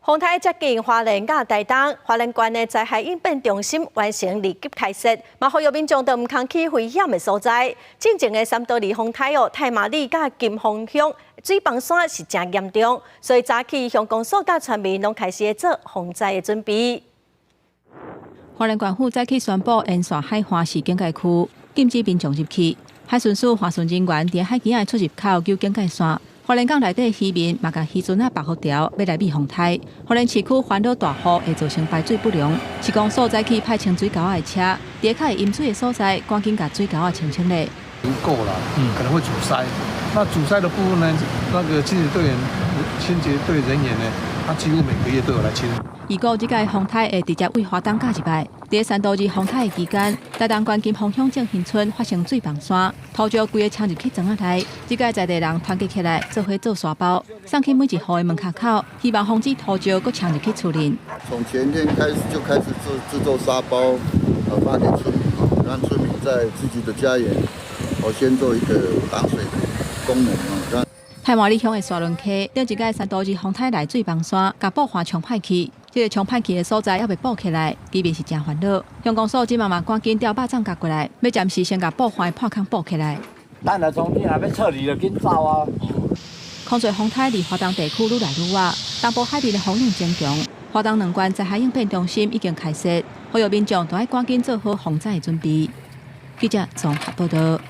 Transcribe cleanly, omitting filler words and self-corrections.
風颱接近花蓮佮台東，花蓮縣的災害應變中心完成二級開設，嘛呼籲民眾都毋通去危險的所在。進前的三都二風颱哦，太麻里佮金峰鄉水崩山是誠嚴重，所以早起鄉公所佮村民攏開始做防災的準備。花蓮縣府早起宣布沿線海岸是警戒區，禁止民眾入去。海巡署帆船人員佇海墘仔的出入口蒐警戒線。花蓮港內底漁民嘛共漁船仔縛好條，欲來避風颱。花蓮市區煩惱大雨會造成排水不良，市公所早起派清水溝仔的車，佇較會淹水的所在，趕緊共水溝仔清清咧。不夠啦，可能會阻塞。那阻塞的部分呢？那個清潔隊員、清潔隊人員呢？他幾乎每個月都有來清。預估這屆風颱會直接對花東咬入來。佇三都二風颱的期間，台東縣金峰鄉正興村發生水崩山，土石規个沖入去莊仔內。這屆在地人團結起來，做伙做沙包，送去每一戶的門跤口，希望防止土石閣沖入去厝裡。從前天開始就開始製作沙包，發給村民，讓村民在自己的家園，我先做一個擋水的功能啊。太麻里鄉的沙崙溪，頂一屆三都二風颱來水崩山，共布岸沖歹去。這个沖歹去的所在猶未補起來，居民是誠煩惱。鄉公所這馬嘛趕緊調肉粽角過來，欲暫時先共布岸的破空補起來。咱若從這若欲撤離就緊走啊！空濟風颱離花東地區愈來愈倚，東部海邊的風浪增強。花東兩縣災害應變中心已經開設，呼籲民眾都愛趕緊做好防災的準備。記者綜合報道。